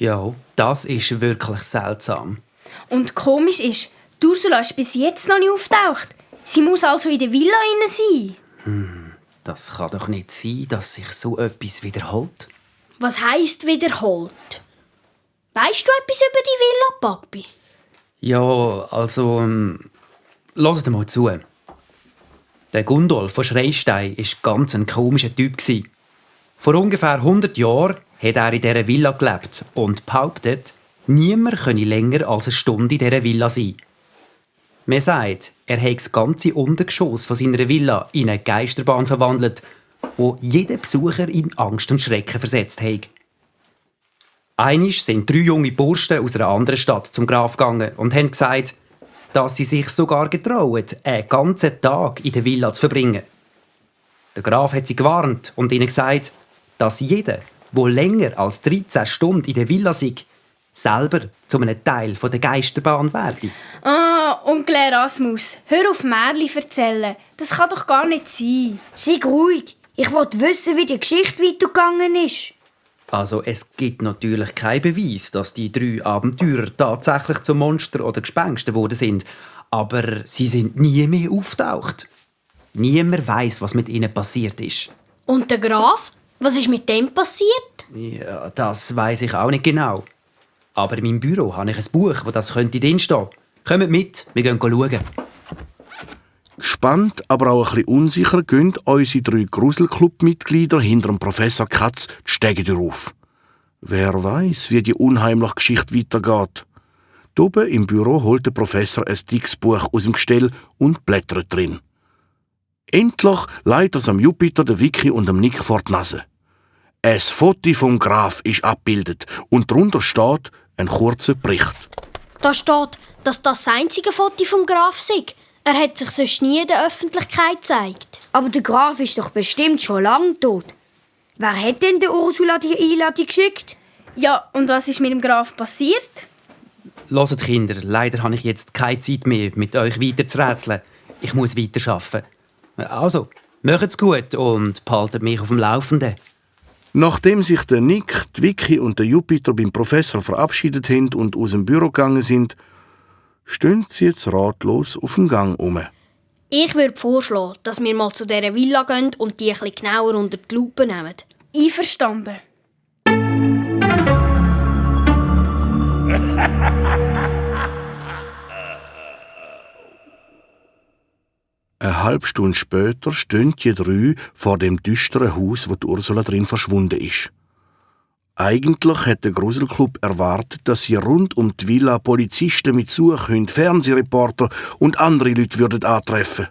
Ja, das ist wirklich seltsam. Und komisch ist, die Ursula ist bis jetzt noch nicht auftaucht. Sie muss also in der Villa sein. Das kann doch nicht sein, dass sich so etwas wiederholt. Was heisst wiederholt? Weisst du etwas über die Villa, Papi? Ja, also, hört mal zu. Der Gundolf von Schreistein war ganz ein komischer Typ. Vor ungefähr 100 Jahren hat er in dieser Villa gelebt und behauptet, niemand könne länger als eine Stunde in dieser Villa sein. Man sagt, er habe das ganze Untergeschoss von seiner Villa in eine Geisterbahn verwandelt, wo jeden Besucher in Angst und Schrecken versetzt hat. Einmal sind 3 junge Burschen aus einer anderen Stadt zum Graf gegangen und haben gesagt, dass sie sich sogar getrauen, einen ganzen Tag in der Villa zu verbringen. Der Graf hat sie gewarnt und ihnen gesagt, dass jeder, der länger als 13 Stunden in der Villa sei, selber zu einem Teil der Geisterbahn werde. Onkel Erasmus, hör auf Märchen erzählen. Das kann doch gar nicht sein. Sei ruhig. Ich will wissen, wie die Geschichte weitergegangen ist. Also es gibt natürlich keinen Beweis, dass die 3 Abenteurer tatsächlich zu Monster oder Gespensten geworden sind. Aber sie sind nie mehr auftaucht. Niemand weiss, was mit ihnen passiert ist. Und der Graf? Was ist mit dem passiert? Ja, das weiss ich auch nicht genau. Aber in meinem Büro habe ich ein Buch, wo das könnte drinstehen. Kommt mit, wir gehen schauen. Gespannt, aber auch ein bisschen unsicher, gehen unsere 3 Gruselclub-Mitglieder hinter dem Professor Katz die Stege auf. Wer weiß, wie die unheimliche Geschichte weitergeht. Oben im Büro holt der Professor ein dickes Buch aus dem Gestell und blättert drin. Endlich leitet es am Jupiter, der Vicky und dem Nick vor die Nase. Ein Foto vom Graf ist abgebildet und darunter steht ein kurzer Bericht. Da steht, dass das einzige Foto vom Graf sei. Er hat sich sonst nie in der Öffentlichkeit gezeigt. Aber der Graf ist doch bestimmt schon lange tot. Wer hat denn der Ursula die Einladung geschickt? Ja, und was ist mit dem Graf passiert? Hört, Kinder, leider habe ich jetzt keine Zeit mehr, mit euch weiter zu rätseln. Ich muss weiterarbeiten. Also, macht's gut und behaltet mich auf dem Laufenden. Nachdem sich der Nick, die Vicky und der Jupiter beim Professor verabschiedet haben und aus dem Büro gegangen sind, stehen sie jetzt ratlos auf dem Gang um. Ich würde vorschlagen, dass wir mal zu dieser Villa gehen und die etwas genauer unter die Lupe nehmen. Einverstanden. Eine halbe Stunde später stehen die 3 vor dem düsteren Haus, wo die Ursula drin verschwunden ist. Eigentlich hätte der Gruselclub erwartet, dass hier rund um die Villa Polizisten mit Suchhunden, Fernsehreporter und andere Leute würden antreffen.